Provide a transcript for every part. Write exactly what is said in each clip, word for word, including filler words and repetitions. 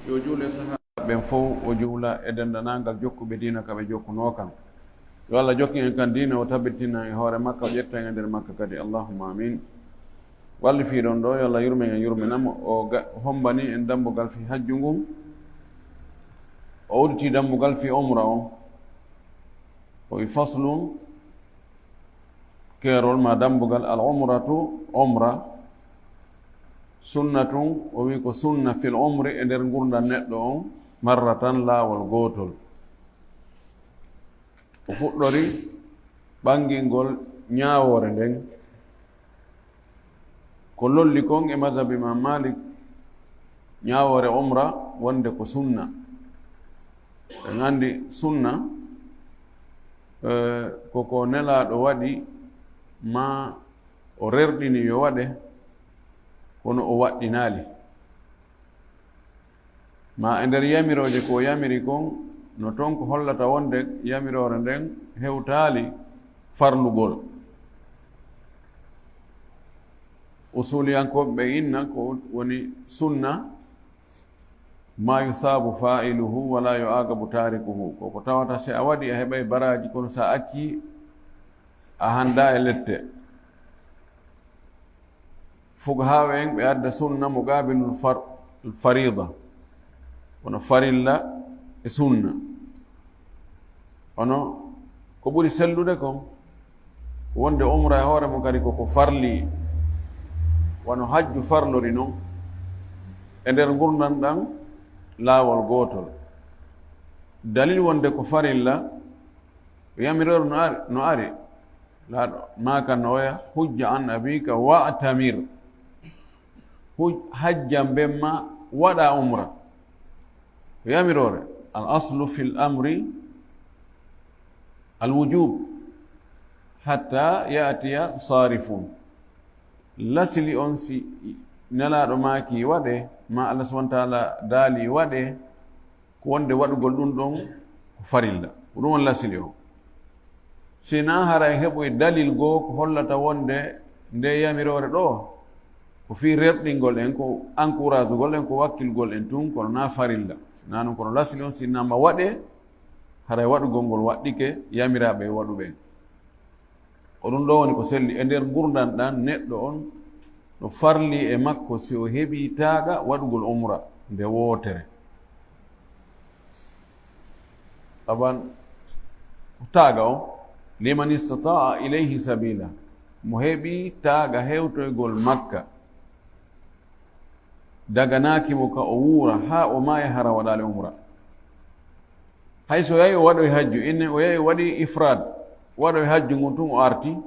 Yo juule sahaa ɓen fow, o juula e denndanangal jokkuɓe diina ka ɓe jokkunoo kan. Yo Allah jokkin en kan diina, o tabbitina e hoore makka, o ƴetta en e nder makka kadi. Allahumma amin. Walli fii ɗon ɗo, yo Allah yurmen en, yurminamo. O ga-, hombani en dambugal fii hajju ngun. O udditi dambugal fii umra on. O wi faslun, keerol ma dambugal, al umratu, umra, sunnatun, o wi ko sunna, fil umri, e nder ngurndan neɗɗo on, marratan, laawol gootol. O fuɗɗori ɓangingol ñaawoore nden. Ko lolli kon e mazhab Imam Malik, ñaawoore umra wonde ko sunna. En anndi sunna, eh, ko ko Nelaaɗo waɗi, ma o rerɗini yo waɗe, kono o waɗɗinaali. Ma e nder yamirooje ko o yamiri kon, no ton ko hollata wonde yamiroore nden hewtaali farlugol. Usuliyankooɓe ɓe inna ko woni sunna, ma yusaabu faa'iluhu wala yu'aqabu taarikuhu. Ko ko tawata si a waɗi a heɓay baraaji, kono sa acci a hannda e lette. Fuqahaaɓe en ɓe adda sunna muqaabilul far-, fariida. Kono farilla e sunna. Kono ko ɓuri sellude kon, wonde umra e hoore mum kadi koko farli, wano hajju farlori non, e nder ngurndan ɗan laawol gootol. Dalil wonde ko farilla, yamiroore no ari, no ari. Laaɗo maakan no oya, "Hujja an abika wa'tamir." Huj-, hajjan ben ma, waɗa umra. Yamiroore, al aslu fil amri al wujub hatta ya'tiya sarifun. Lasili on si Nelaaɗo maaki waɗe, ma Allah subhanahu wa ta'ala daali waɗe, ko wonde waɗugol ɗum ɗon ko farilla. Ko ɗum woni lasili on. Si na haray heɓoy dalil goo ko hollata wonde nde yamiroore ɗo ko fii rerɗingol en, ko encouragugol en, ko wakkilgol en tun, kono na farilla. Si na non kono lasili on, si na ma waɗe, haray waɗugol ngol waɗɗike yamiraaɓe e waɗuɓe en. Ko ɗum ɗo woni ko selli e nder ngurndan ɗan neɗɗo on, no farli e makko si o heɓi taaqa waɗugol umra nde wootere. Aban taaqa on, "Liman istata'a ilayhi sabila", mo heɓi taaqa hewtoygol Makka. Daganaaki mo ka o wuura haa o maaya hara waɗaali umra. Hay so yahi o waɗoy hajju, inne o yahi o waɗi ifraad, waɗoy hajju ngun tun o arti,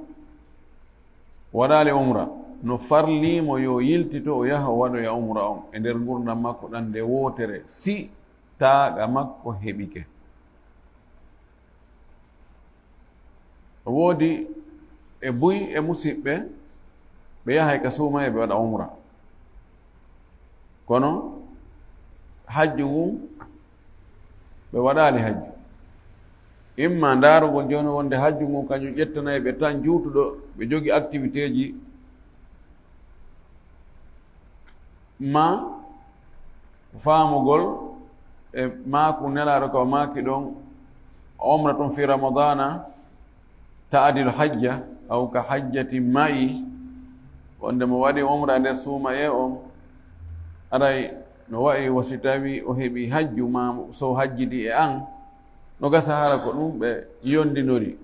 waɗaali umra. No farlii mo yo yiltito o yaha o waɗoya umra on e nder ngurndan makko ɗan nde wootere, si taaqa makko heɓike. Woodi e buy e musiɓɓe, ɓe yahay ka suumaye ɓe waɗa umra. Kono hajju ngun, ɓe waɗaali hajju. Imma ndaarugol jooni wonde hajju ngun kañum ƴettanay ɓe tan juutuɗo, ɓe jogi activité ji, ma faamugol e maaku Nelaaɗo ka o maaki ɗon, "Umratun fi Ramadana ta'dilu hajja, aw ka hajjati ma'i." Wonde mo waɗi umra nder suumaye on, aray no wa'i wo si tawi o heɓi hajju ma so hajjidi e an, no gasa hara ko ɗum ɓe yondinori.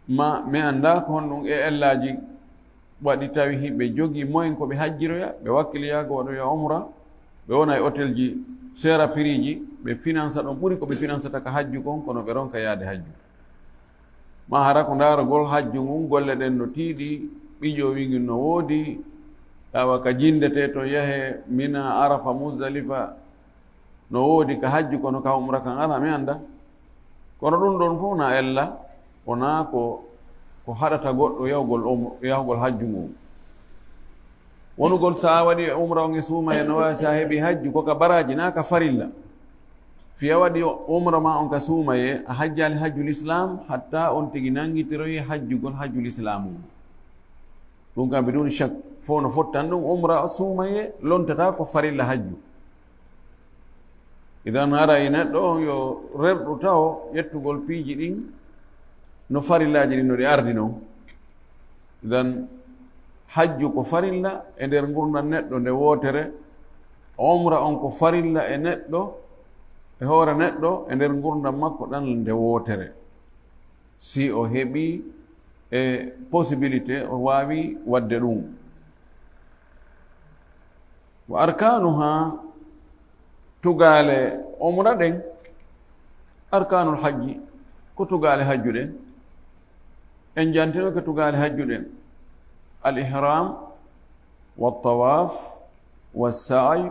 Ma mi anndaa ko honɗum e ellaaji waɗi tawi hiɓe jogii moyen ko ɓe hajjiroya, ɓe wakkiliyaa ko waɗoya umra, ɓe wona e hôtel ji, seera prix ji, ɓe finansa ɗon ɓuri ko ɓe finansata ka hajju kon, kono ɓe ronka yaade hajju. Ma hara ko ndaarugol hajju ngun, golle ɗen no tiiɗi, ɓiƴo wingin no woodi, tawa ka jindete to yahe Mina, Arafa, Muzdalifa, no woodi ka hajju, kono ka umra kan alaa, mi annda. Kono ɗum ɗon fof na ella, wonaa ko, ko haɗata goɗɗo yahugol um-, yahugol hajju ngun. Wonugol so a waɗi umra on e suumaye no waawi so a heɓi hajju, ko ka baraaji, naa ka farilla. Fii a waɗi umra ma on ka suumaye, a hajjaali hajjul Islaam, hatta on tigi nanngitiroyi hajjugol hajjul Islaam on. Ɗum kam biduni shak, fof no fottan ɗum, umra suumaye lontata ko farilla hajju. Idan haray neɗɗo on yo rerɗu tawo ƴettugol piiji ɗin no farillaaji ɗin no ɗi ardi non. Idan hajju ko farilla e nder ngurndan neɗɗo nde wootere, umra on ko farilla e neɗɗo, e hoore neɗɗo e nder ngurndan makko ɗan nde wootere. Si o heɓi e possibilité, o waawi waɗde ɗum. Wa arkanuha, tugaale umra ɗen, arkanul hajji, ko tugaale hajju ɗen. En jantinoke tugaale hajju ɗen: al ihram, wa tawaf, wa sa'i,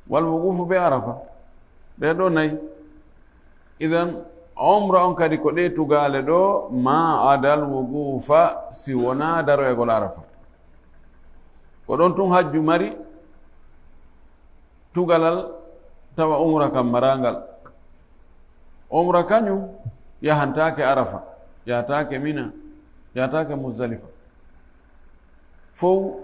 wal wuqufu bi arafa. Ɗe ɗo nayi. Idan umra on kadi ko ɗe tugaale ɗo, ma adal wuqufa, si wona daroyagol arafa. Ko ɗon tun hajju mari tugalal, tawa umra kam marangal. Umra kañum yahantaake arafa, yahataake mina, yahataake musdalifa. Fow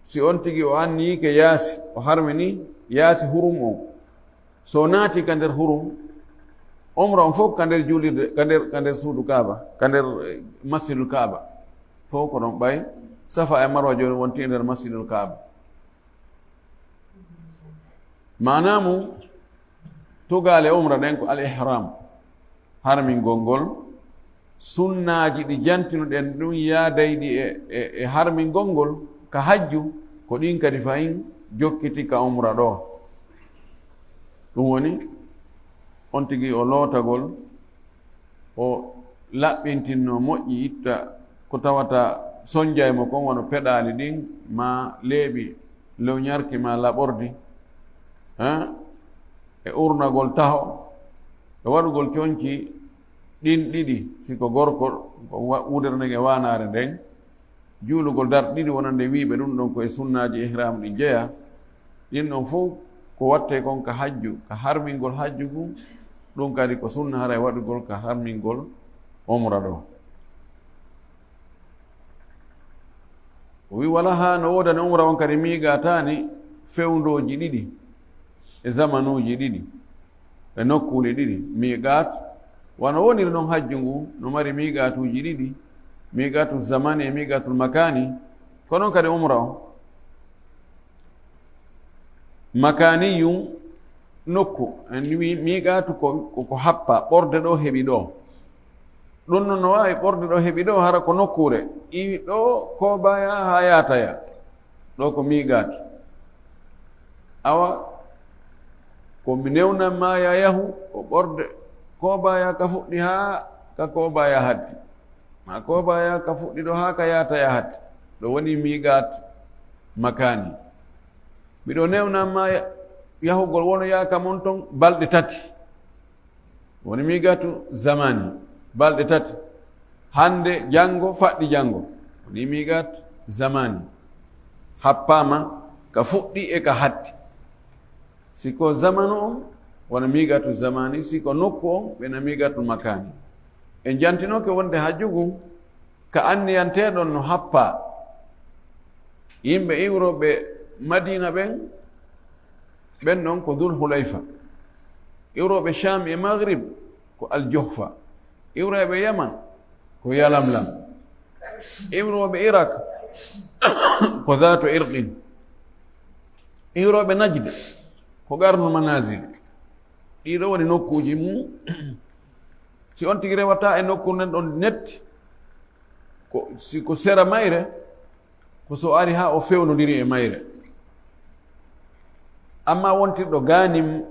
si on tigi o anniyike yaasi, o harmini yaasi hurum on, so naati ka nder hurum, umra on fof ka nder juulirde, ka nder, ka nder suudu Kaaba, ka nder, eh, masjidul Kaaba. Fof ko ɗon ɓay, Safa e Marwa jooni wonti e nder masjidul Kaaba. Maanaa mum, tugaale umra ɗen ko al ihram, harmingol ngol. Sunnaaji ɗi jantinoɗen ɗum yaadayɗi e, e, e harmingol ngol ka hajju, ko ɗin kadi fayin jokkiti ka umra ɗo. Ɗum woni, on tigi o lootagol, o laɓɓintinno moƴƴi, itta ko tawata sonjay mo kon, wano peɗaali ɗin, ma leeɓi lewñarki, ma laɓordi, ha? E urnagol taho, e waɗugol conci ɗin ɗiɗi, si ko gorko, ko wa-, wudere nden e waanaare nden, juulugol darɗe ɗiɗi wonande wiiɓe ɗum ɗon ko e sunnaaji ihram ɗi jeya. Ɗin ɗon fof ko watte kon ka hajju, ka harmingol hajju ngun, ɗum kadi ko sunna haray waɗugol ka harmingol umra ɗo. O wi, wala haa no woodani umra on kadi miiqaataani fewndooji ɗiɗi e zamanuuji ɗiɗi. E nokkuuli ɗiɗi, miiqaat, wano woniri non hajju ngu, no mari miiqaatuuji ɗiɗi, miiqaatul zamani e miiqaatul makaani, ko non kadi umra on. Makaaniyun, nokku, en wi miiqaatu ko, ko, ko happa, ɓorde ɗo heɓi ɗo. Ɗum non no waawi ɓorde ɗo heɓi ɗo, hara ko nokkuure, iwi ɗo koobaya haa yaataya. Ɗo ko miiqaat. Awa, ko mi newnan ma ya yahu, ko ɓorde koobaya ka fuɗɗi haa ka koobaya hatti. Ma koobaya ka fuɗɗi ɗo haa ka yaata ya hatti. Ɗo woni miiqaat makaani. Miɗo newnan ma ya-, yahugol wono yaaka mon ton balɗe tati. Woni miiqaatu zamani, balɗe tati. Hannde, janngo, faɗɗi janngo. Woni miiqaatu zamani. Happaama ka fuɗɗi e ka hatti. Si ko zamanu on, wona miiqaatu zamani. Si ko nokku on, ɓena miiqaatu makaani. En jantinoke wonde hajju ngun, ka anniyanteeɗon no happaa. Yimɓe iwrooɓe Madiina ɓen, ɓen non ko Dul Hulayfa. Iwrooɓe Sham e Maghrib ko Al Juhfa. Iwrooɓe Yaman ko Yalamlam. Iwrooɓe Irak ko Dhatu Irqin. Iwrooɓe Najd ko Qarnu Manazil. Ɗiɗo woni nokkuuji mum. Si on tigi rewata e nokku nden ɗon netti, ko, si ko sera mayre, ko so ari haa o fewnodiri e mayre. Amma wontirɗo gaanim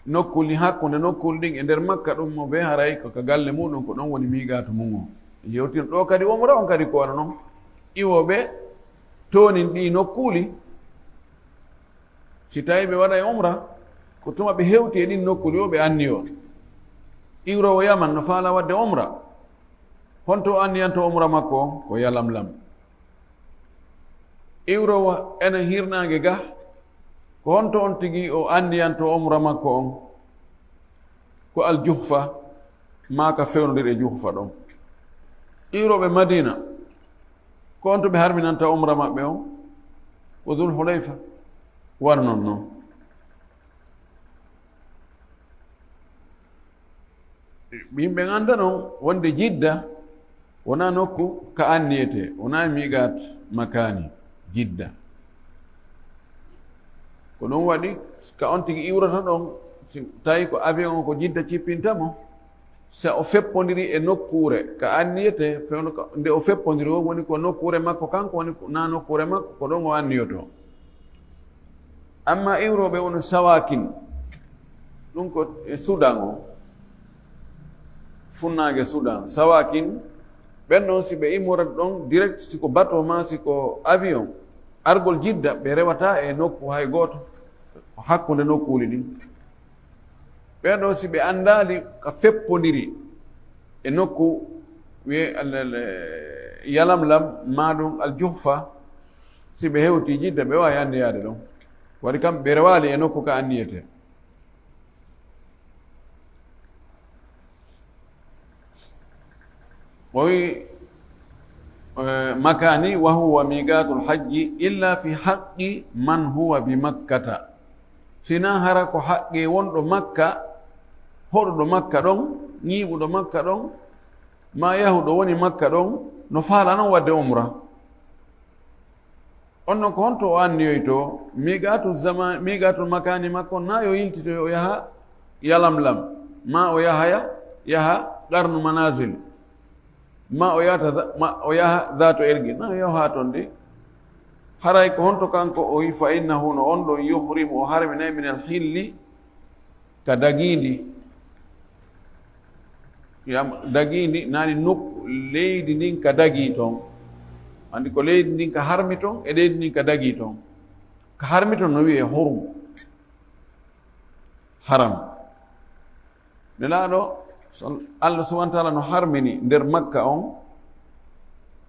nokkuuli, hakkunde nokkuuli ɗin e nder Makka, ɗum mo be haray ko ka galle muɗum, ko ɗon woni miiqaatu mum on. Yewtir ɗo kadi umra on kadi ko wano non. Iwooɓe toonin ɗi nokkuuli, si tawi ɓe waɗay umra, ko tuma ɓe hewti e ɗin nokkuuli o ɓe anniyo. Iwroowo Yaman no faala waɗde umra. Honto o anniyanto umra makko on? Ko Yalamlam. Iwroowo enen hirnaange ga, ko honto on tigi o anniyanto umra makko on? Ko Al Juhfa, maa ka fewnondir e Juhfa ɗon. Iwrooɓe Madina, Ko on to ɓe harminanta umra maɓɓe on, ko Dhul Hulayfa. War non non. Yimɓe ngannda non wonde Jidda wonaa nokku ka anniyete, wonaa miiqaat makaani Jidda. Ko ɗum waɗi ka on tigi iwrata ɗon, si tawi ko avion on ko Jidda cippinta mo, so o feppondiri e nokkuure ka anniyete, fewndo ka, nde o feppondiri o woni ko nokkuure makko kanko, woni ko, naa nokkuure makko, ko ɗon o anniyoto. Amma iwrooɓe woni Sawakin, ɗum ko e Sudan o, funnaange Sudan. Sawakin, ɓen ɗon si ɓe immorat ɗon direct, si ko bateau ma, si ko avion, argol Jidda, ɓe rewata e nokku hay gooto, ko hakkunde nokkuuli ɗin. Ɓen ɗon si ɓe anndaali ka feppondiri e nokku wiye al-, al-, Yalamlam, maa ɗum Al Juhfa, si ɓe hewti Jidda, ɓe waawi anniyaade ɗon. Waɗi kam ɓe rewaali e nokku ka anniyete. O wi, eh, makani, wa huwa miqatul hajji illa fi haqqi man huwa bi Makkata. Sina hara ko haqqe wonɗo Makka, hoɗuɗo Makka ɗon, ñiiɓuɗo Makka ɗon, ma yahuɗo woni Makka ɗon, no faala non waɗde umra. On non ko honto o anniyoyto? Miqaatu zaman, miqaatul makani makko, na yo yiltito, yo yaha Yalamlam, ma o yahaya, yaha Qarnu Manazil, ma o yahata, ma o yaha Dhatu Irqi, na yo yaha ton de. Haray ko honto kanko o wi, fa innahu, no on ɗon, yuhrimu, o harminay, min al hilli, ka dagiindi. Yam, dagiindi nani nokku, leydi ndin ka dagi ton. Andi ko leydi ndin ka harmi ton, e leydi ndin ka dagi ton. Ka harmi ton no wi'e hurum. Haram. Nelaaɗo, so Allah subhanahu wa ta'ala no harmini nder Makka on,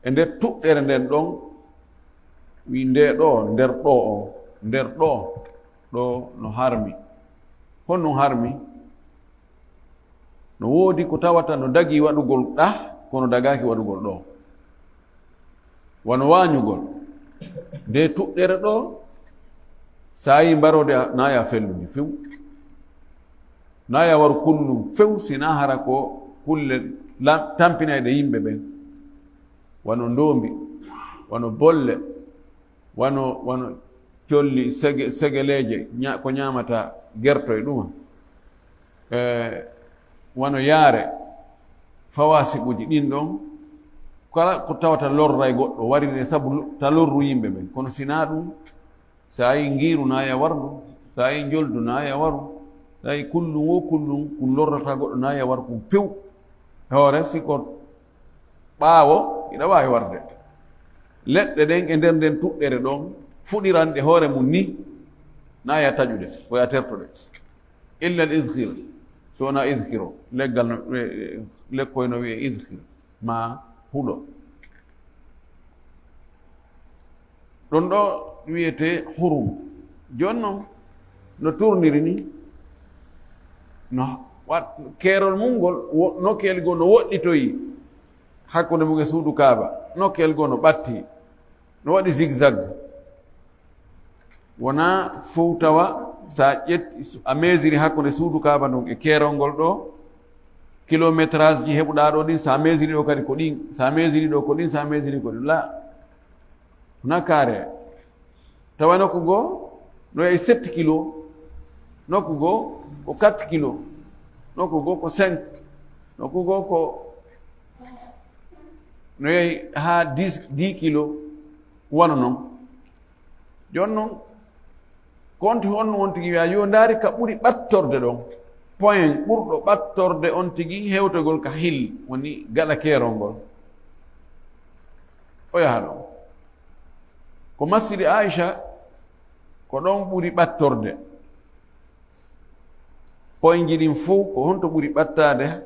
e nder tuɗɗere nden ɗon, wi nde ɗo, nder ɗo on, nder ɗo, ɗo no harmi. Honɗum harmi? No woodi ko tawata no dagi waɗugol ɗa, kono dagaaki waɗugol ɗo. Wano waañugol. Nde tuɗɗere ɗo, so a yi mbarode, a, na ya fellude few. Na ya waru kullum few, si na hara ko kulle lam-, tampinayɗe yimɓe ɓen. Wano ndoombi, wano bolle, wano, wano colli sege-, segeleeje, ña-, ko ñaamata gerto e ɗuma. E, wano yaare, fawasiquji ɗin ɗon, kala ko tawata lorray goɗɗo, warire sabu lo-, ta lorru yimɓe ɓen. Kono si na ɗum, so a yi ngiiru na ya warndu, so a yi njoldu na ya waru, so a yi kullum wo kullum, kun lorrata goɗɗo na ya war kun few. Hoore, si ko ɓaawo, hiɗa waawi warde. Leɗɗe ɗen e nder nden tuɗɗere ɗon, fuɗiranɗe hoore mum ni, na ya taƴude, ko ya tertude. Illa al idkhir, so wona idkhir o, leggal no, e, e, lekkoy no wi'e idkhir, ma huɗo. Ɗon ɗo wi'ete hurum. Jooni non, no turniri ni, no wa-, keerol mum ngol, wo-, nokkeeli goo no woɗɗitoyi hakkunde mum e suudu Kaaba. Nokkeeli goo no ɓatti, no waɗi zigzag. Wona fow tawa, sa ƴetti, a mesiri hakkunde suudu Kaaba ndun e keerol ngol ɗo, kilométrage ji heɓuɗaa ɗo ɗin, sa mesiri ɗo kadi ko ɗin, sa mesiri ɗo ko ɗin, sa mesiri ko ɗin. La. Wona carré. Tawa nokku goo no yahi sept kilo, nokku goo ko quatre kilo, nokku goo ko cinq, nokku goo ko no yahi haa dix, dix kilo, wano non. Jooni non, ko on tigi, on tigi wiya, yo ndaari ka ɓuri ɓattorde ɗon. Point ɓurɗo ɓattorde on tigi hewtogol ka hill, woni gaɗa keerol ngol. O yaha ɗon. Ko masjidi Aisha, ko ɗon ɓuri ɓattorde. Poinji ɗin fow, ko honto ɓuri ɓattaade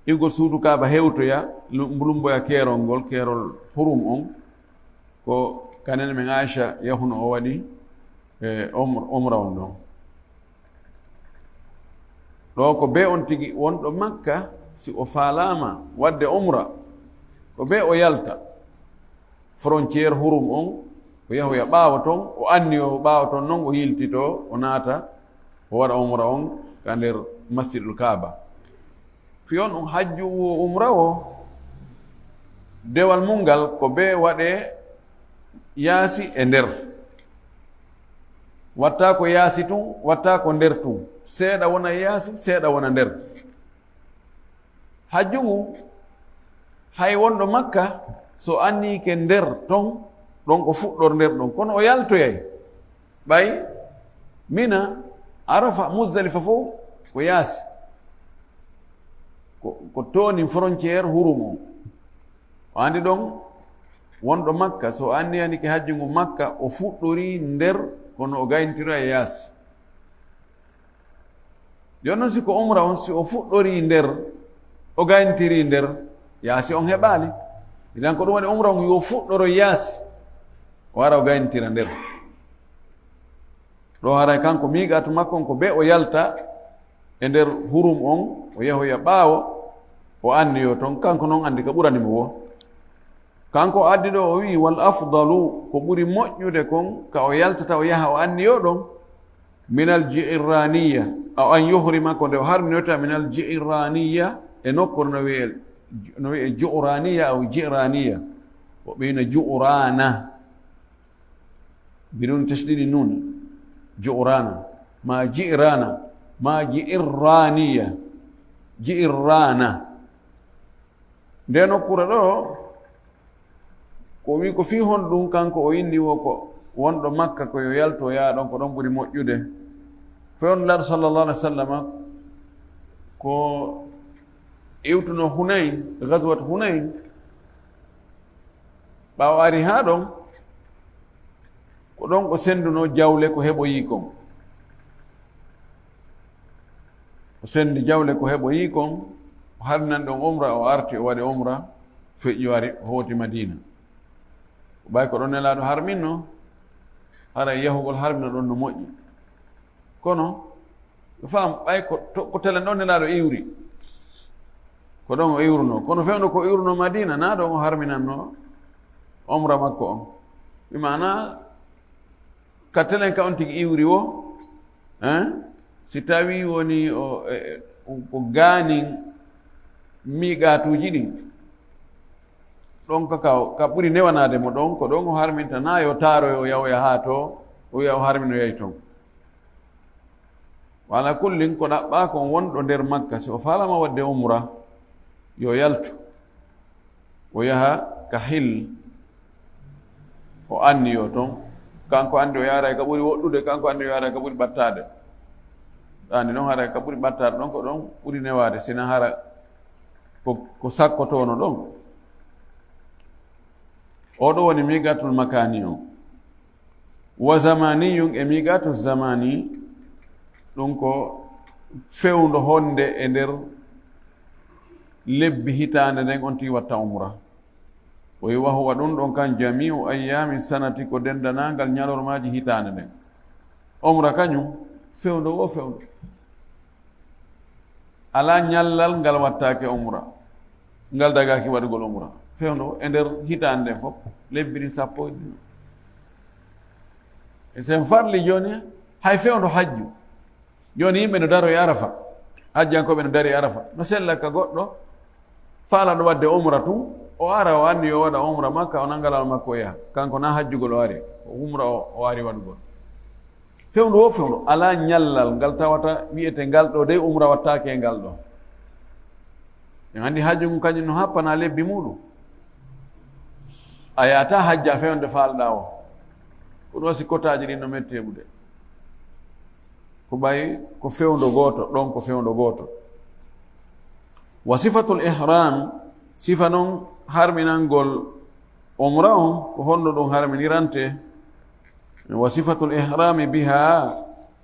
iwgol suudu Kaaba hewtoya, lu-, mbulumboya keerol ngol, keerol hurum on, ko kanen men Aisha yahuno o waɗi, e, omr-, omra on ɗon. Ɗo ko be on tigi wonɗo Makka, si o faalaama waɗde omra, ko be o yalta. frontière hurum on, o yahoya ɓaawo ton, o anniyo ɓaawo ton non, o yiltito, o naata, o waɗa umra on ka nder Masjidul Kaaba. Fii on ɗum hajju wo umra wo, dewal mum ngal ko bee waɗee yaasi e nder. Watta ko yaasi tun, watta ko nder tun. Seeɗa wona yaasi, seeɗa wona nder. Hajju ngu, hay wonɗo Makka, so anniike nder ton, ɗon o fuɗɗor nder ɗon. Kono o yaltoyay. Ɓay Mina, Arafa, Muzdalifa fof ko yaasi. Ko, ko toonin frontière hurum on. O andi ɗon, wonɗo Makka, so anniyanike hajju ngu Makka, o fuɗɗorii nder, kono o gayntira e yaasi. Jooni non, si ko umra on, si o fuɗɗorii nder, o gayntiri nder, yaasi on heɓaali. Idan ko ɗum waɗi umra on yo fuɗɗoro yaasi, o ara o gayntira nder. Ɗo haray kanko miiqaatu makko on ko bee o yalta e nder hurum on, o yahoya ɓaawo, o anniyo ton, kanko non andi ka ɓurani mo wo. Kanko addi ɗo o wi'i, "Wal afdalu, ko ɓuri moƴƴude kon, ka o yaltata o yaha o anniyo ɗon, minal Ji'raniya, aw an yuhrima, ko nde o harminoyta minal Ji'raniya, e nokkuure no wi'e, no wi'e Ju'raniya aw Ji'raniya, woɓɓe ina Ju'rana, biduni tashdidi nun, Ju'rana, ma Ji'rana, ma Ji'raniya, Ji'rana." Nde nokkuure ɗo, ko o wi ko fii honɗum kanko o inni wo ko wonɗo Makka ko yo yaltu o yaha ɗon, ko ɗon ɓuri moƴƴude. Fewndo Laaɗo sallallahu alaihi wa sallama ko iwtuno Hunayn, Ghazwat Hunayn, ɓaawo ari haa ɗon, ko ɗon o senduno jawle ko heɓoyi kon. O sendi jawle ko heɓoyi kon, o harminan ɗon umra, o arti, o waɗi umra, feƴƴi o ari, o hooti Madina. Ɓay ko ɗon Nelaaɗo harminno, haray yahugol harmina ɗon no moƴƴi. Kono, yo faam, ɓay ko, to, ko telen ɗon Nelaaɗo iwri, ko ɗon o iwruno. Kono fewndo ko iwruno Madina, na ɗon o harminanno umra makko on. Bi maana, ka telen ka on tigi iwri wo, hein? Si tawi woni o, e, e, ko gaanin miiqaatuuji ɗin, ɗon ka, ka, ka ɓuri newanaade mo ɗon, ko ɗon o harminta, na yo taaroyo o yahoya haa to, o wi'a o harminoyay ton. Wa ala kullin, ko ɗaɓɓaa kon wonɗo nder Makka, si o faalama waɗde umra, yo yaltu, o yaha ka hil, o anniyo ton. Kanko andi o yaara ka ɓuri woɗɗude, kanko andi o yaara ka ɓuri ɓattaade. Ɗaani ɗon hara ka ɓuri ɓattaade ɗon, ko ɗon ɓuri newaade, sina hara ko, ko sakkotoono ɗon. Oo ɗo woni miiqatul makaani on. Wa zamaniyun, e miiqaatu zamani, ɗum ko fewndo honde e nder lebbi hitaande nden on tigi watta umra. O wi wa huwa ɗum ɗon kan jami'u ayyaami sanati, ko dendanangal ñalormaaji hitaande nden. Umra kañum fewndo wo fewndo. Alaa ñallal ngal wattaake umra, ngal dagaaki waɗugol umra. Fewndo e nder hitaande nden fof, lebbi ɗin sappo e ɗiɗi. E sen farli jooni, hay fewndo hajju. Jooni yimɓe no daro e Arafa. Hajjankooɓe no dari e Arafa. No sella ka goɗɗo faalaɗo waɗde umra tun, o ara o anniyo o waɗa umra Makka, o nanga lawol makko o yaha. Kanko na hajjugol o ari, ko umra o, o ari waɗugol. Fewndo wo fewndo, alaa ñallal ngal tawata wi'ete ngal ɗo dey umra wattaake e ngal ɗo. En anndi hajju ngun kañum no happana lebbi muɗum. A yahata hajja fewndo faalɗaa wo. Ko ɗum wasi kotaaji ɗin no metti heɓude. Ko ɓay ko fewndo gooto, ɗon ko fewndo gooto. Wa sifatul ihram, sifa non harminangol umra on, ko honno ɗum harminirante? Wa sifatul ihrami biha,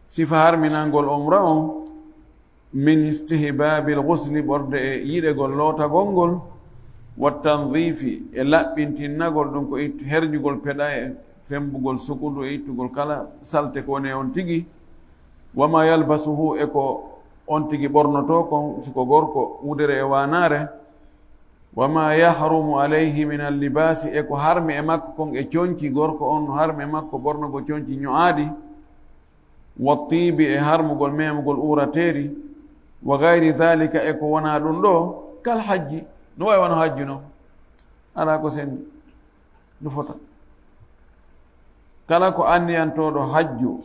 sifa harminangol umra on, min istihbabil ghusli, ɓorde e yiɗegol lootagol ngol, wa tanzifi, e laɓɓintinnagol ɗum, ko it-, herjugol peɗa e fembugol sukundu e ittugol kala salte ko woni e on tigi, wa ma yalbasuhu, e ko on tigi ɓornotoo kon, suko gorko, wudere e waanaare, Wa ma yahrumu alayhi min al-libaasi, e ko harmi e makko kon e conci, gorko on no harmi e makko ɓornugol conci ño'aaɗi, wa tiibi, e harmugol memugol uurateeri, wa gayri daalika, e ko wonaa ɗum ɗoo, kal hajji, no wayi wano hajju non, alaa ko sendi, no fota. Kala ko anniyantooɗo hajju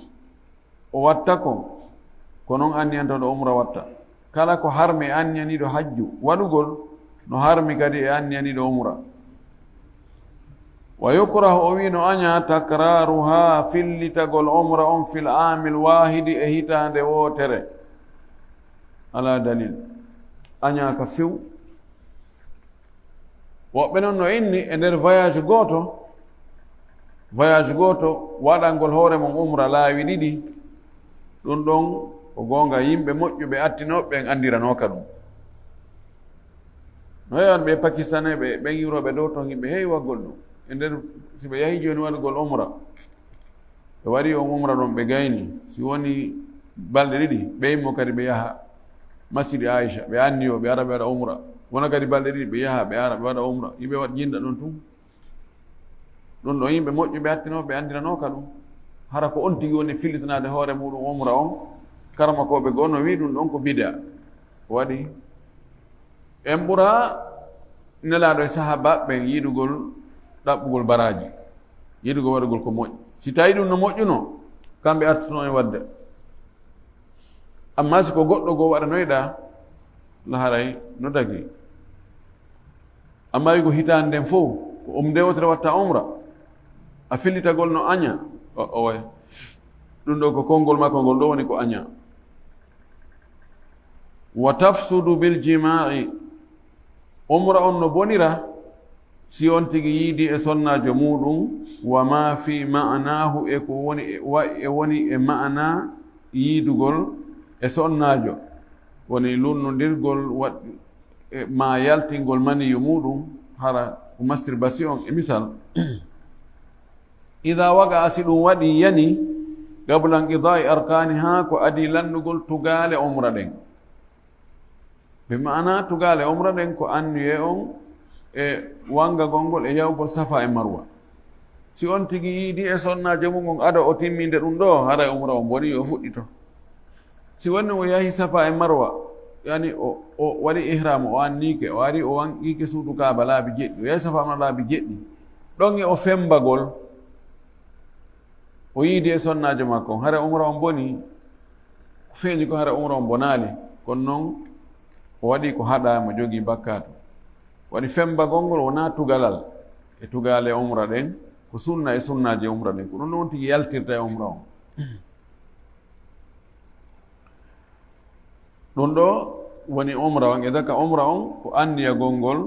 o watta kon, ko non anniyantooɗo umra watta. Kala ko harmi e anniyaniiɗo hajju waɗugol, no harmi kadi e anniyaniiɗo umra. Wa yukrahu, o wi'i no añaa, takraaruhaa, fillitagol umra on, fil aamil waahidi, e hitaande wootere. Alaa dalil. Añaaka few. Woɓɓe non no inni e nder voyage gooto, voyage gooto, waɗangol hoore mum umra laawi ɗiɗi, ɗum ɗon ko goonga, yimɓe moƴƴuɓe attinooɓe ɓen anndiranooka ɗum. No heewan ɓe Pakistanais ɓe, ɓen iwrooɓe dow ton, yimɓe heewi waɗgol ɗum. E nder, si ɓe yahi jooni waɗugol umra, ɓe waɗi on umra ɗon, ɓe gayni. Si woni balɗe ɗiɗi, ɓe immo kadi ɓe yaha Masjidi Aisha, ɓe anniyo ɓe ara ɓe waɗa umra. Wona kadi balɗe ɗiɗi, ɓe yaha, ɓe ara ɓe waɗa umra. Yimɓe waɗ-, jinda ɗon tun. Ɗum ɗon yimɓe moƴƴuɓe attinooɓe anndiranooka ɗum. Hara ko on tigi woni fillitanaade hoore muɗum umra on. Karamakooɓe goo no wi'i ɗum ɗon ko bid'a. Waɗi en ɓura Nelaaɗo e sahaabaaɓe ɓen yiɗugol ɗaɓɓugol baraaji, yiɗugol waɗugol ko moƴƴi. Si tawi ɗum no moƴƴuno, kamɓe artuno en waɗde. Amma si ko goɗɗo goo waɗanoyɗaa, la haray no dagi. Amma wi'ugol hitaande nden fow, ko um nde wootere watta umra, a fillitagol no aña, o, o way. Ɗum ɗo ko konngol makko ngol ɗo woni ko aña. Wa tafsudu bil jimaa'i. Umra on no bonira si on tigi yiidi e sonnaajo muɗum, wa ma fi ma'naahu, e ko woni e, wa-, e woni e ma'ana yiidugol e sonnaajo, woni lunnondirgol waɗ-, e ma yaltingol maniyu muɗum, hara ko masturbation e misal. Ida waqa, si ɗum waɗi yani, qabla inqida'i arkaaniha, ko adii lannugol tugaale umra ɗen. Bi ma'ana tugaale umra ɗen ko anniye on e wangagol ngol e yahugol Safa e Marwa. Si on tigi yiidi e sonnaajo mum on ado o timminde ɗum ɗo, haray umra on boni, yo fuɗɗito. Si woni o yahi Safa e Marwa, yani o, o waɗi ihram, o annike, o ari o wanngike suudu Kaaba laabi jeɗɗi, o yahi Safa Marwa laabi jeɗɗi, ɗon e o fembagol, o yiidi e sonnaajo makko on, hara umra on boni, ko feeñi ko hara umra on bonaali, kono non o waɗi ko haɗaa, mo jogii bakkaatu. Waɗi fembagol ngol wonaa tugalal e tugaale umra ɗen, ko sunna e sunnaaji umra ɗen, ko ɗum ɗon tigi yaltirta e umra on. Ɗum ɗo woni umra on, e daka umra on ko anniyagol ngol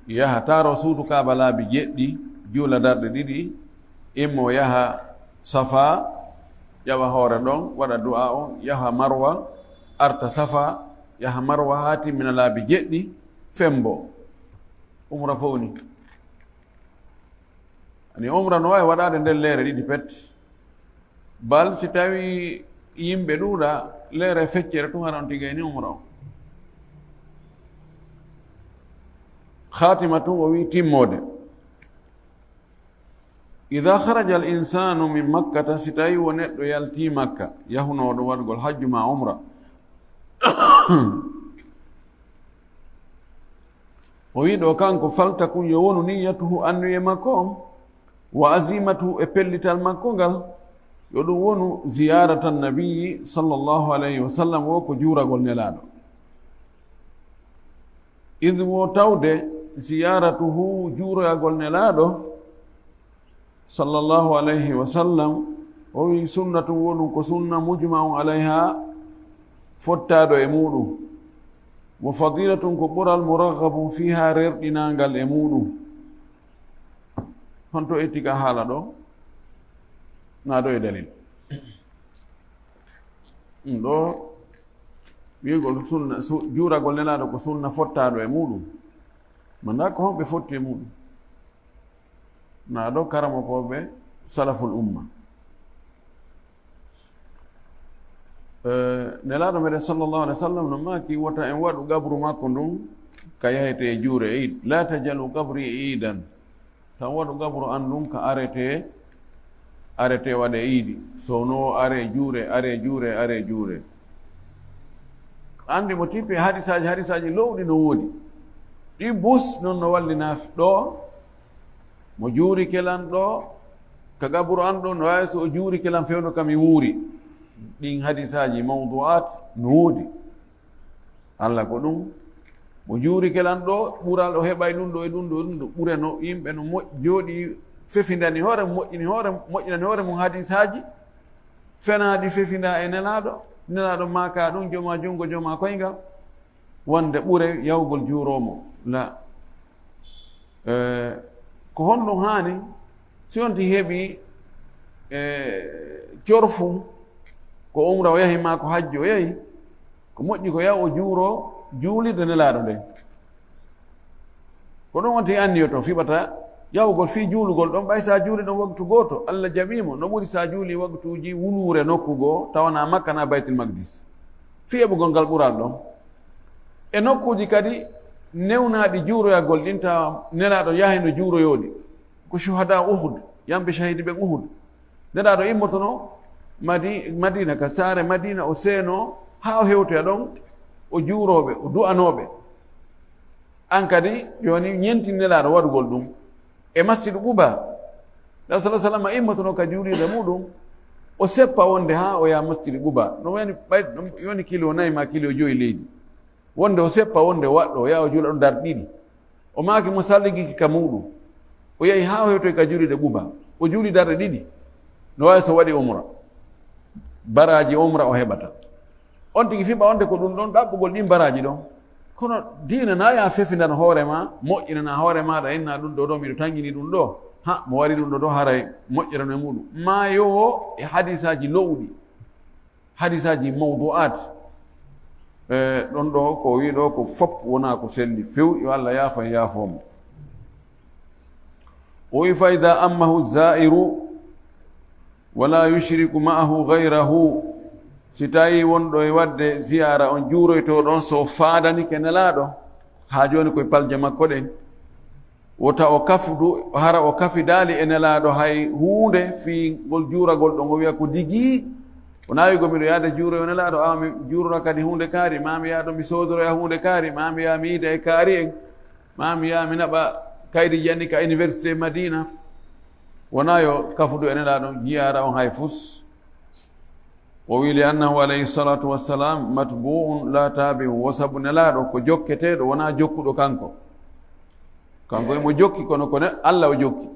yaha taaro suudu Kaaba laabi jeɗɗi, juula darɗe ɗiɗi, immo yaha Safa, ƴawa hoore ɗon, waɗa du'a on, yaha Marwa, arta Safa, yaha Marwa haa timmina laabi jeɗɗi, fembo. Umra fow ni. Ani umra no waawi waɗaade nder leere ɗiɗi pet. Bal si tawi yimɓe ɗuuɗa, leere feccere tun haɗa on tigay ni umra on. Khatima tun o wi timmoode. Ida kharaja al insanu min Makkata, si tawi wo neɗɗo yalti Makka, yahunooɗo waɗugol hajju ma umra. O wi ɗo kanko, faltakun, yo wonu niyyatuhu, anniye makko on, wa azimatuhu, e pellital makko ngal, yo ɗum wonu ziyarata nabiyi sallallahu alayhi wa sallam, wo ko juuragol Nelaaɗo. Id wo tawde ziyaratuhu, juuragol Nelaaɗo, sallallahu alayhi wa sallam, o wi, sunnatun, wo ɗum ko sunna, mujma'un alayha, fottaaɗo e muɗum, wa fadilatun, ko ɓural, muraghabun fiha, rerɗinangal e muɗum. Honto itti ka haala ɗo? Na ɗo e dalil. Ɗum ɗo wi'ugol sunna, su-, juuragol Nelaaɗo ko sunna fottaaɗo e muɗum. Manda ko honɓe fotti e muɗum? Na ɗo karamokooɓe salaful umma. Eh, Nelaaɗo meɗen sallallahu alaihi wa sallam no maaki, wota en waɗu qabru makko ndun ka yahete e juure iid. La tajalu qabri iidan. Tan waɗu qabru an ndun ka arete, arete waɗe iidi. Sowno are juure, are juure, are juure. Anndi mo tippe hadisaaji, hadisaaji lowɗi no woodi. Ɗi bus non no wallina ɗo. Mo juurike lan ɗo, ka qabru an ɗo, no waawi so o juurike lan fewndo ka mi wuuri. Ɗin hadisaaji mawdu'aat no woodi. Alla ko ɗum. Mo juurike lan ɗo, ɓural o heɓay ɗum ɗo e ɗum ɗo, ɗum ɗo. Ɓure no yimɓe no moƴ-, jooɗi fefindani hoore, moƴƴini hoore, moƴƴinani hoore mum hadisaaji fenaaɗi fefinda e Nelaaɗo. Nelaaɗo maaka ɗum, joma junngo, joma koyngal. Wonde ɓure yahugol juuroomo. La. Eh, ko honɗum haani? Si on ti heɓi, eh, corfum, ko umra o yahi maa ko hajji o yahi, ko moƴƴi ko yaha o juuro juulirde Nelaaɗo nden. Ko ɗum on ti anniyoto fiɓata yahugol fii juulugol ɗon, ɓay sa juuli ɗon waktu gooto, Alla jaɓii mo, no ɓuri sa juuli waktuuji wuluure nokku goo, tawanaa Makka naa Baytul Maqdis. Fii heɓugol ngal ɓural ɗon. E nokkuuji kadi newnaaɗi juuroyagol ɗin, tawa Nelaaɗo yahay no juuroyoo ɗi. Ko shuhada Uhud, yamɓe shahidi ɓen Uhud. Nelaaɗo immotono Madi-, Madina, ka saare Madina, o seeno haa o hewtoya ɗon, o juurooɓe, o du'anooɓe. An kadi, jooni ñentin Nelaaɗo waɗugol ɗum. E Masjidu Quba, Nabi sallallahu alaihi wasallam immotono ka juulirde muɗum, o seppa wonde haa o yaha Masjidu Quba. No woni ɓay-, no woni kilo nayi ma kilo joyi leydi. Wonde o seppa wonde waɗɗo, o yaha o juula ɗon darɗe ɗiɗi. O maaki mo salligiki ka muɗum. O yahi haa o hewtoyi ka juulirde Quba. O juuli darɗe ɗiɗi. No waawi so waɗi umra. Baraaji umra o heɓata. On tigi fiɓa wonde ko ɗum ɗon ɗaɓɓugol ɗin baraaji ɗon. Kono diina na ya fefindan hoore ma, moƴƴinana hoore maaɗa, inna ɗum ɗo ɗo, miɗo tangini ɗum ɗo. Ha, mo waɗi ɗum ɗo ɗo, haray moƴƴerano e muɗum. Maa yo e hadisaaji lo'uɗi. Hadisaaji mawdu'aat. E, ɗon ɗo ko o wi ɗo ko fop wonaa ko selli few, yo Allah yaafo en, yaafo mo. O wi, "Fa idha ammahu zairu wala yushriku ma'ahu ghayrahu." Si tawi wonɗo e waɗde ziyaara on juuroyto ɗon, so faadanike Nelaaɗo, haa jooni koye palje makko ɗen, wota o kafdu, hara o kafidaali e Nelaaɗo hay huunde fii ngol juuragol ɗon, o wiya ko digii, o naawi go miɗo yaade juuroyo Nelaaɗo, awa mi juurora kadi huunde kaari, maa mi yaha ɗo mi soodoroya huunde kaari, maa mi yaha mi yiida e kaari en, maa mi yaha mi naɓa kaydi janni ka Université Madina. Wonaa yo kafudu e Nelaaɗo jiyaara on hay fus. O wi, "Li annahu alayhi salatu wassalam matbu'un la tabi'u." Wo sabu Nelaaɗo ko jokketeeɗo, wonaa jokkuɗo kanko. Kanko emo jokki, kono ko ne-, Allah o jokki.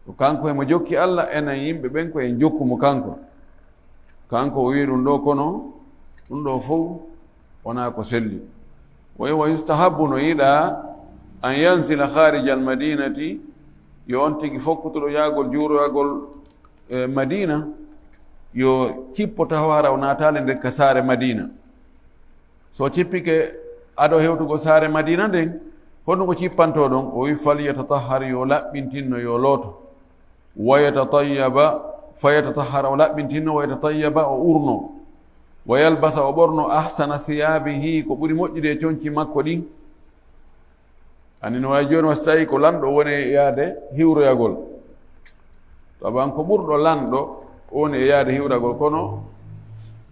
Ko kanko emo jokki Allah, enen yimɓe ɓen ko en jokku mo kanko. Kanko o wi ɗum ɗo, kono ɗum ɗo fow wonaa ko selli. O wi, "Wa yustahabbu", no yiɗaa, "an yanzila kharija al madinati", yo on tigi fokkutuɗo yaagol juuroyagol, e, Madina, yo cippo taho hara o naataali nder ka saare Madina. So cippike ado hewtugol saare Madina nden, honɗum o cippantoo ɗon? O wi, "Falyatatahhar", yo laɓɓintinno, yo looto. "Wa yatatayyaba", fa yatatahhara, o laɓɓintinno, "wa yatatayyaba", o urno. "Wa yalbasa", o ɓorno, "ahsana thiyabihi", ko ɓuri moƴƴude e conci makko ɗin. Anndi no waawi jooni, wa so tawi ko lanɗo woni e yaade hiwroyagol. Taban ko ɓurɗo lanɗo woni e yaade hiwragol, kono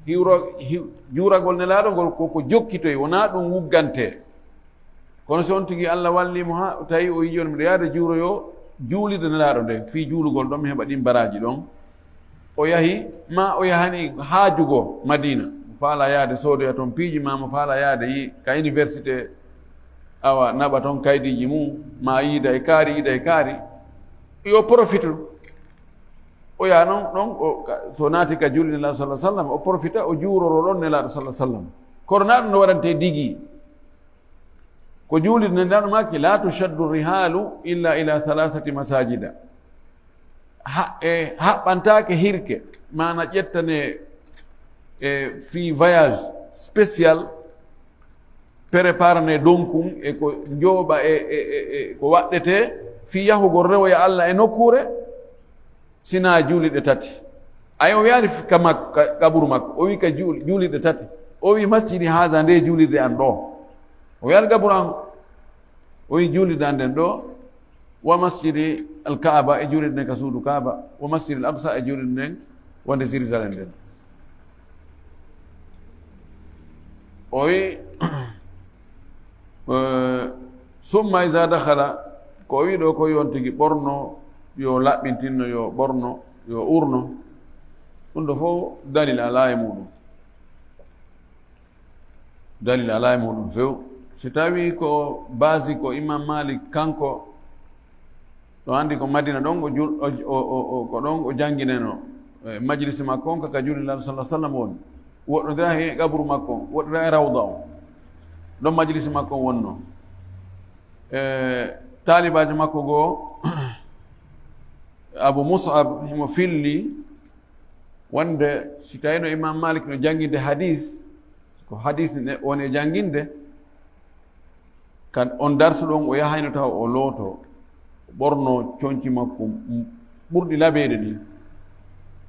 hiwro-, hiw-, juuragol Nelaaɗo ngol ko, ko jokkitoy, wonaa ɗum wuggantee. Kono so on tigi Allah wallii mo, haa tawi o yi'i jooni miɗo yaade juuroyo juulirde Nelaaɗo nden, fii juulugol ɗon mi heɓa ɗin baraaji ɗon. O yahi, maa o yahani haajugo Madina. Mo faala yaade soodoya ton piiji, maa mo faala yaade yi-, ka université, awa, naɓa ton kaydiiji mum, maa yiida e kaari, yiida e kaari. Yo profitu. O yaha non ɗon, o, ka, so naati ka juulirde Nelaaɗo sallallahu alaihi wasallam, o profita, o juuroro ɗon Nelaaɗo sallallahu alaihi wasallam. Kono na ɗum no waɗante digi. Ko juulirde nden, Nelaaɗo maaki, "La tushaddu rihalu illa ila thalathati masajida." Ha-, e, haɓɓantaake hirke, maana ƴettane, e, fii voyage spécial, préparane donkun e ko njooɓa e, e, e, e ko waɗɗetee fii yahugol rewoya Allah e nokkuure, sinaa juulirɗe tati. Ay, o wiyaani f-, ka makko, ka, kaburu makko. O wi ka juul-, juulirɗe tati. O wi, "Masjidi haza, nde juulirde an ɗo." O wi al gaburu an, o wi juulirde an nden ɗo, wa masjidi al Kaaba, e juulirde nden ka suudu Kaaba, wa masjidi al Aqsa, e juulirde nden wonde Jérusalem nden. O wi, eh, summa iza dakhala, ko o wi ɗo ko yo on tigi ɓorno, yo laɓɓintinno, yo ɓorno, yo urno. Ɗum ɗo fof dalil alaa e muɗum. Dalil alaa e muɗum few. Si tawi ko basi ko Imam Malik kanko, ɗo anndi ko Madina ɗon o jul-, o, o, o, o, ko ɗon o janngineno. E majlisi makko on ka, ka juulirde Nulaaɗo sallallahu alaihi wasallam woni. Woɗɗondira he qabru makko on, woɗɗondira e rawda on. Ɗon majlisi makko on wonno. E taalibaajo makko goo, Abu Mus'ab, himo filli wonde si tawino Imam Malik no jannginde hadis, ko hadis ne woni e jannginde, kan on darsu ɗon o yahayno taw o looto, o ɓorno conci makko ɓurɗi laɓeede ɗin,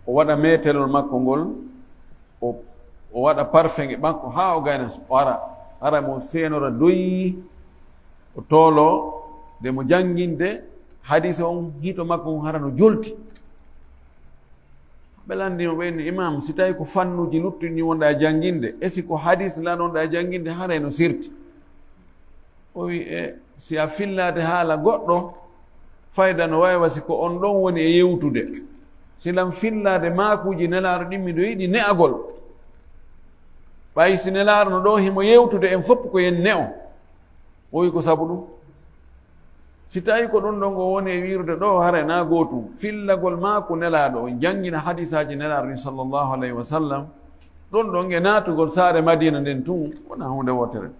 o waɗa meetelol makko ngol, o, o waɗa parfeŋe makko haa o gayna, o ara, hara mo seenora doyi, o toolo, nde mo jannginde hadis on, hito makko on hara no jolti. Ɓe lanndimo, ɓe inni, "Imam, si tawi ko fannuuji luttuɗi ɗin wonɗa e jannginde, e si ko hadis lan wonɗa e jannginde, haray no sirti." O wi, "E si a fillaade haala goɗɗo, fayda no waywa si ko on ɗon woni e yewtude. Si lan fillaade maakuuji Nelaaɗo ɗin, miɗo yiɗi ne'agol. Ɓay si Nelaaɗo no ɗo himo yewtude, en fof ko en ne'o." O wi ko sabu ɗum. Si tawi ko ɗum ɗon o woni e wiirude ɗo, haray na gootum. Fillagol maaku Nelaaɗo, on janngina hadisaaji Nelaaɗo ɗin sallallahu alayhi wa sallam, ɗum ɗon e naatugol saare Madina nden tun, wona huunde wootere.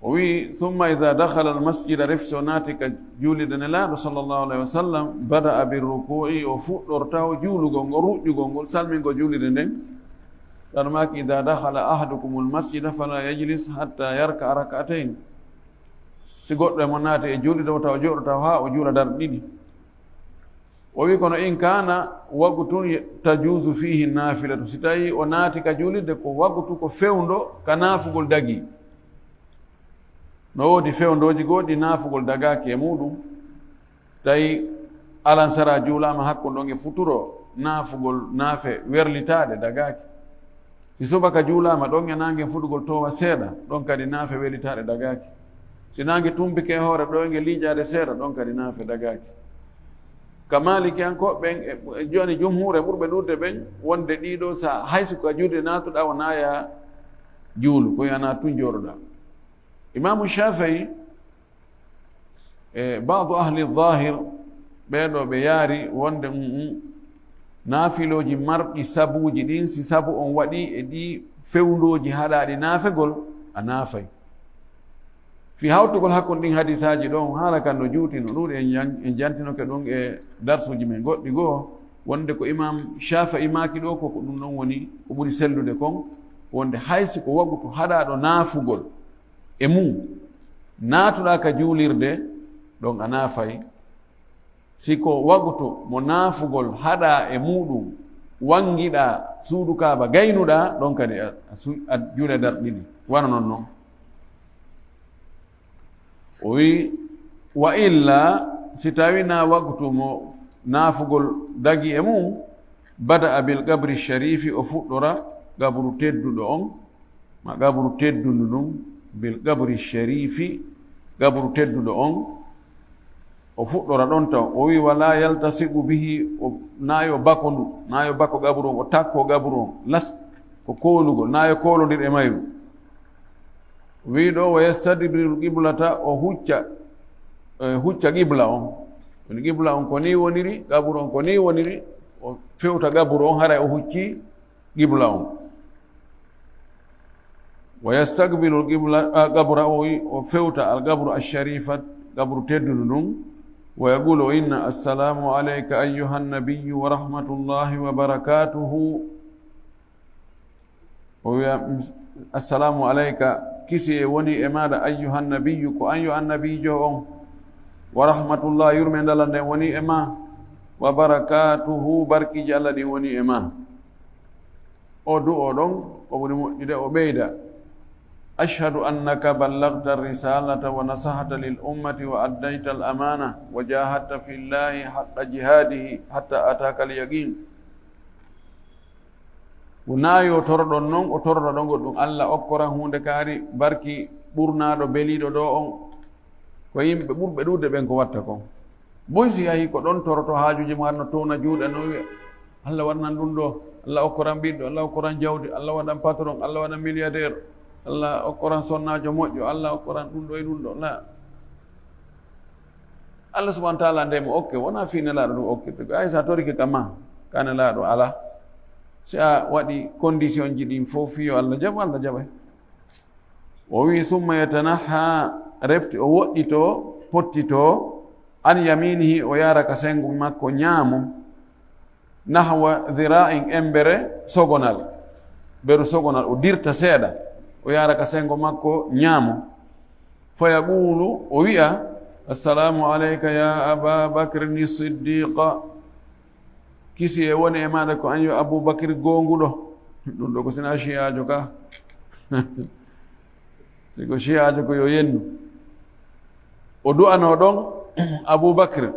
O wi, "Summa iza dakhala al masjida", ref si o naati ka juulirde Nelaaɗo sallallahu alayhi wa sallam, "bada'a bir ruku'i", o fuɗɗorta o juulugol ngol, ruƴƴugol ngol, salmingol juulirde nden. Tan maaki, "Iza dakhala ahadukumul masjida fala yajlis hatta yarka'a rak'atayn." Si goɗɗo e mon naati e juulirde, wota o jooɗo taw haa o juula darɗe ɗiɗi. O wi, "Kono in kana waqtun tajuzu fihi nafilatu", si tawi o naati ka juulirde ko waqtu ko fewndo ka naafugol dagi. No woodi fewndooji goo ɗi naafugol dagaaki e muɗum. Tawi alansara juulaama hakkunde on e futuro, naafugol naafe werlitaaɗe dagaaki. Si subaka juulaama ɗon e naange fuɗugol toowa seeɗa, ɗon kadi naafe werlitaaɗe dagaaki. Si naange tumbike e hoore ɗo e nge liiƴaade seeɗa, ɗon kadi naafe dagaaki. Ka Maalikiyankooɓe ɓen, e, e jooni jumhuure ɓurɓe ɗuuɗde ɓen, wonde ɗiɗo sa, hay so ko juulde naatuɗaa, wona ya juulu, ko yana tun jooɗoɗaa. Imaamu Shaafi'i, e ba'du ahli zahir, ɓee ɗoo ɓe yaari wonde, um, um, naafilooji marɗi sabuuji ɗin, si sabu on waɗi e ɗi fewndooji haɗaaɗi naafegol, a naafay. Fii hawtugol hakkunde ɗin hadisaaji ɗon, haala kan no juuti, no ɗuuɗi, en jan-, en jantinoke ɗum e darsuuji men goɗɗi goo, wonde ko Imam Shaafi'i maaki ɗoo ko, ko ɗum ɗon woni ko ɓuri sellude kon, wonde hay si ko waqtu haɗaaɗo naafugol e mum, naatuɗaa ka juulirde, ɗon a naafay. Si ko waqtu mo naafugol haɗaa e muɗum, wanngiɗaa suudu Kaaba, gaynuɗaa, ɗon kadi a, a su-, a juule darɗe ɗiɗi. Wano non non. O wi, "Wa illa, si tawi na waqtu mo naafugol dagi e mum, bada'a bil qabri sharifi, o fuɗɗora qabru tedduɗo on, ma qabru teddundu ndun, bil qabri sharifi, qabru tedduɗo on, o fuɗɗora ɗon taw." O wi, "Wala yaltasiqu bihi, o, na yo bako ndu, na yo bako qabru on, o takko qabru on, las ko koolugol, na yo koolondir e mayru." Wi ɗo, "Wa yastadbirul qiblata", o hucca, e, hucca qibla on. Woni qibla on ko ni woniri, qabru on ko ni woniri, o fewta qabru on, haray o hucci qibla on. "Wa yastaqbilul qibla", a, qabra o, o fewta al qabru ash-sharifat, qabru teddundu ndun. "Wa yaqulu", o inna, "Assalamu alayka ayyuhan nabiyyu wa rahmatullahi wa barakatuhu." O wiya, "Assalamu alayka, kisiyee woni e maaɗa, ayyuhan nabiyyu, ko an yo annabiijo on. Wa rahmatullah, yurmeende Alla nden woni e ma. Wa barakatuhu, barkiiji Alla ɗin woni e ma." O du'o ɗon, o ɓuri moƴƴude, o ɓeyda. أشهد أنك بلغت الرسالة ونصحت للأمة وأديت الأمانة وجاهدت في الله حق جهاده حتى أتاك اليقين. Wonaa yo toroɗon noon, o toroɗo ɗon goɗɗum. Alla okkoran huunde kaari barki ɓurnaaɗo beliiɗo ɗo on. Ko yimɓe ɓurɓe ɗuuɗde ɓen ko watta kon. Boy si yahi ko ɗon toroto haajuuji mum, arno towna juuɗe no wiya, "Alla waɗanan ɗum ɗo, Alla okkoran ɓiɗɗo, Alla okkoran jawdi, Alla waɗan patron, Alla waɗan milliardaire, Alla okkoran sonnaajo moƴƴo, Alla okkoran ɗum ɗo e ɗum ɗo." La. Alla subhanahu wa taala nde mo okke, wonaa fii nelaaɗo ɗum okkirde. Ko ay sa torike ka ma, ka nelaaɗo ala. Si a waɗi condition ji ɗin fof fii yo Alla jaɓu, Alla jaɓay. O wi, "Summa yatanaha, refti o woɗɗito, pottito, an yaminihi, o yaara ka sengo makko ñaamo, nahwa dhira'in, embere sogonal, beru sogonal, o dirta seeɗa, o yaara ka sengo makko ñaamo. Fa yaqulu, o wi'a, 'Assalamu alayka ya Aba Bakrin Siddiqa.'" Kisi e woni e maaɗa ko an yo Abubakir goonguɗo. Ɗum ɗo ko sina shi'aajo ka. Si ko shi'aajo ko yo yennu. O du'ano ɗon Abubakir.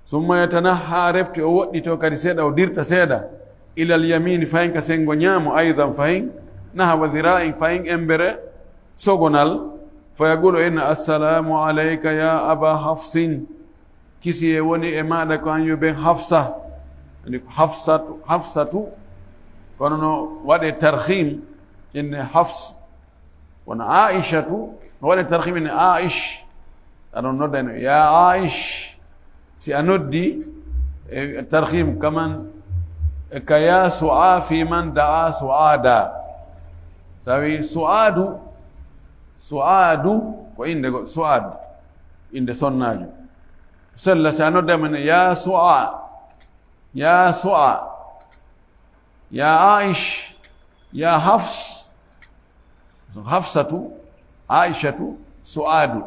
Summa yatanaha, refti o woɗɗito kadi seeɗa, o dirta seeɗa. Ilal yamini, fayin ka sengo ñaamo, aydan fayin. Nahwa dhira'in, fayin embere sogonal. Fa yaqulu, inna, "Assalamu alayka ya Aba Hafsin." Kisi e woni e maaɗa ko an yo ben Hafsa. Ani ko Hafsatu, Hafsatu. Kono no waɗe tarhim, inne Hafs. Kono Aishatu, no waɗe tarhim, inne Aish. Aɗon noddayno, "Ya Aish." Si a noddi, e tarhim, kaman, e ka ya su'a fi man da'a su'ada. Sawi su'adu, su'adu, ko innde go, su'ad, innde sonnaajo. Sella si a noddama ne, "Ya su'a, ya su'a, ya Aish, ya Hafs." Hafsatu, Aishatu, su'adu,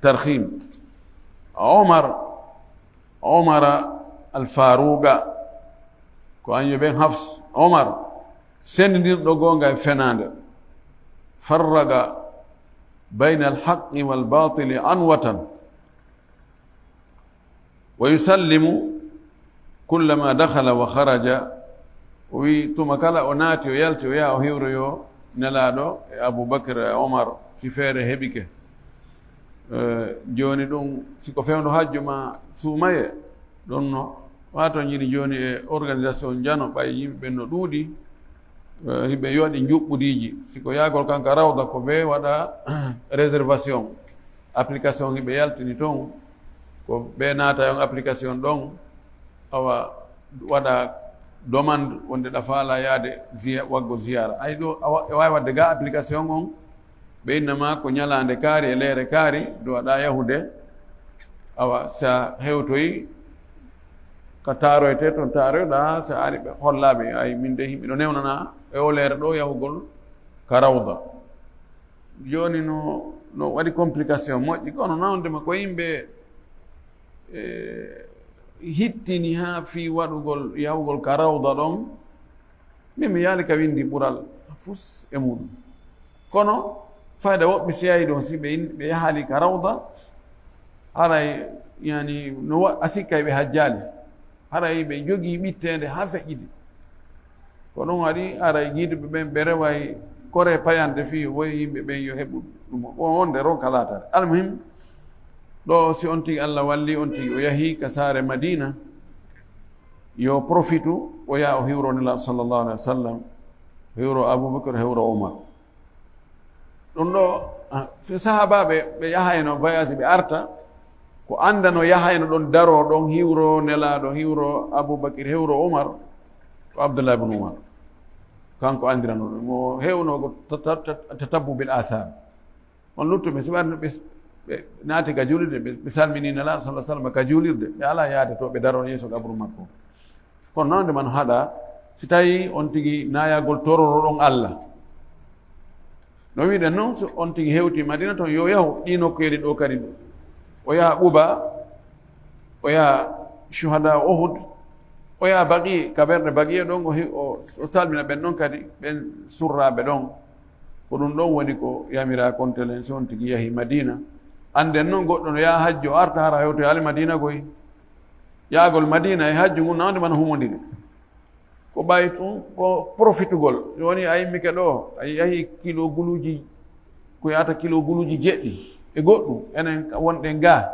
tarhim. Omar, Omara al Faruqa, ko an yo ben Hafs. Omar, sendindirɗo goonga e fenaande. Farraqa bayna al haqqi wal batili anwatan. Wa yusallimu kullama dakhala wa kharaja. O wi tuma kala o naati, o yalti, o yaha, o hiwroyo Nelaaɗo e Abubakar e Omar, si feere heɓike. Eh, jooni ɗum, si ko fewndo hajju ma suumaye, ɗon no wato jini jooni e organisation jano, ɓay yimɓe ɓen no ɗuuɗi, eh, hiɓe yoɗi njuɓɓudiiji. Si ko yaagol kanka rawda, ko ɓe waɗa réservation. Application hiɓe yaltini ton, ko ɓe naata on application ɗon, awa waɗa demande wonde ɗa faala yaade ziya-, waggo ziyara. Ay ɗo, awa, e waawi waɗde ga application on, ɓe inna ma ko ñalaande kaari e leere kaari, do aɗa yahude, awa sa hewtoyi ka taaroyte ton, taaroyɗa, sa ari ɓe hollaaɓe, ay min de himɓe no newnana e o leere ɗo yahugol ka rawda. Jooni no, no waɗi complication moƴƴi, kono nawndema ko yimɓe, eh, hittini haa fii waɗugol, yahugol ka rawda ɗon. Min mi yaali ka windi ɓural fus e muɗum. Kono fayda woɓɓe si yahi ɗon, si ɓe in-, ɓe yahali ka rawda, haray, yani, no wa-, a sikkay ɓe hajjaali. Haray ɓe jogii ɓitteende haa feƴƴiti. Ko ɗum waɗi haray yiiduɓe ɓen ɓe reway kore payande fii woy yimɓe ɓen yo heɓu ɗum. Ko wonde ronka laataade. Almuhim, ɗo si on tigi Allah walli on tigi o yahi ka saare Madina, yo profitu o yaha o hiwro Nelaaɗo sallallahu alaihi wasallam, o hiwro Abubakar, o hiwro Umar. Ɗum ɗo, ah, fi sahaabaaɓe ɓe yahayno voyage ɓe arta, ko anndano yahayno ɗon daro ɗon hiwro Nelaaɗo, hiwro Abubakir, hiwro Umar, ko Abdullah ibn Umar. Kanko anndirano ɗum. Mo heewno ko ta-, ta-, ta-, tatabbu bil athar. On luttuɓe, si ɓe, ɓe, ɓe naati ka juulirde, ɓe, ɓe salmini Nelaaɗo sallallahu alaihi wasallam ka juulirde, ɓe alaa yaade to, ɓe daro yeeso qabru makko. Kono noon nde man haɗa, si tawi on tigi naayagol tororo ɗon Allah. No wiɗen noon, so on tigi hewti Madina toon, yo yahu ɗi nokkeeli ɗo kadi. O yaha Quba, o yaha Shuhada Uhud, o yaha Baqi, ka ɓerɗe Baqiya ɗon, o he-, o, o salmina ɓen ɗon kadi, ɓen surraaɓe ɗon. Ko ɗum ɗon woni ko yamiraa kon telen, si on tigi yahi Madiina. Annden non goɗɗo no yaha hajju, o arta hara hewtoyaali Madiina koy. Yahagol Madiina e hajju ngun, na wonde mana humondiri. Ko ɓay ɗum ko profitugol. Jooni a immike ɗo, a yahi kilo guluuji, ko yahata kilo guluuji jeɗɗi e goɗɗum, enen wonɗen gaa.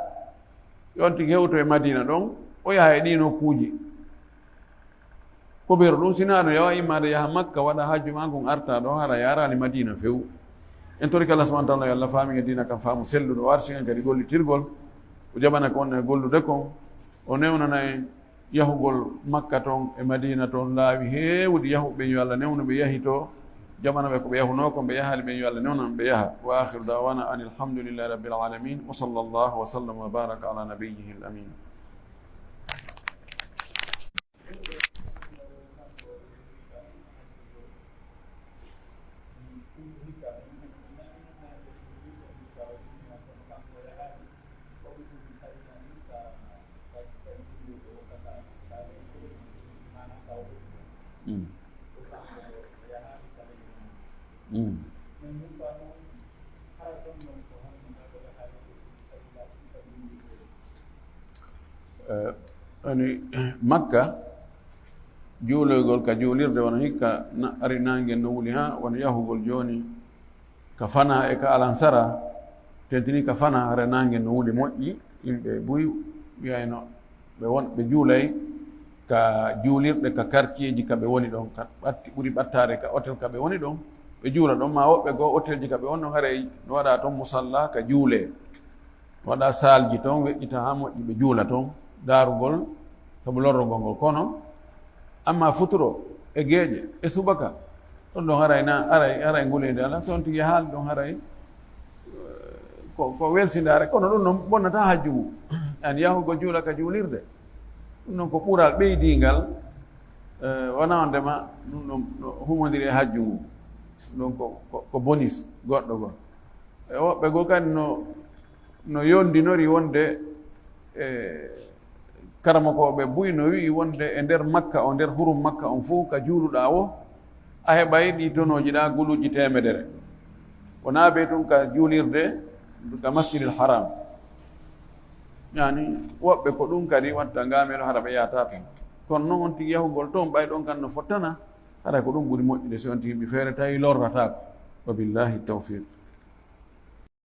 Yo on tigi hewto e Madiina ɗon, o yaha e ɗii nokkuuji. Ko ɓeyru ɗum, sinaa no yawa immaade yaha Makka, waɗa hajju maa ngun, arta ɗo, hara yaaraali Madiina few. En torike Allah subhanahu wa ta'ala, yo Allah faamin en diina kan faamu selluɗo, o arsi en kadi gollitirgol, o jaɓana ko wonɗen e gollude kon, o newnana en yahugol Makka ton e Madiina ton, laawi heewuɗi yahuɓe ɓen, yo Allah newnu ɓe yahi to, jaɓana ɓe ko ɓe yahunoo kon, ɓe yahaali ɓen, yo Allah newnan ɓe yaha. Wa akhiru da'wana anil hamdulillahi rabbil alamin. Wa sallallahu wa sallam wa baraka ala nabiyyihil amin. Mm. Mm. Eh, woni Makka, juuloygol ka juulirde, wano hikka na-, ari naange no wuli haa, wano yahugol jooni ka Fana e ka Alansara, tentini ka Fana, hara naange no wuli moƴƴi, yimɓe buy wiyayno ɓe won, ɓe juulay ka juulirɗe, ka kartiyeeji ka ɓe woni ɗon, ka ɓatti-, ɓuri ɓattaade ka otel ka ɓe woni ɗon, ɓe juula ɗon, ma woɓɓe goo otelji ka ɓe woni ɗon, haray no waɗa ton musalla ka juulee. Waɗa saalji ton, weƴƴita haa moƴƴi, ɓe juula ton, daarugol sabu lorrugol ngol. Kono, amma futuro e geeƴe e subaka, ɗon ɗon haray na, haray, haray nguleende alaa, so on tigi haali ɗon haray, eh, ko, ko welsindaare, kono ɗum ɗon bonnataa hajju ngu. An yahugo juula ka juulirde, ɗum ɗon ko ɓural ɓeydiingal, eh, wonaa wonde ma ɗum ɗon no humondiri e hajju ngu. Ɗum ɗon ko, ko, ko bonis goɗɗo goo. E woɓɓe goo kadi no, no yondinori wonde, e, karamokooɓe buy no wi'i wonde e nder Makka o, nder hurum Makka on fow ka juuluɗaa woo, a heɓay ɗi tonooji ɗaa guluuji teemedere. Wonaa bee tun ka juulirde, ka Masjidil Haram. Yaani, woɓɓe ko ɗum kadi watta ngaameelo hara ɓe yahataa ton. Kono non on tigi yahugol ton, ɓay ɗon kan no fottana, hara ko ɗum ɓuri moƴƴude si on tigi yimɓe feere tawi lorrataako. Wa billahi tawfiq.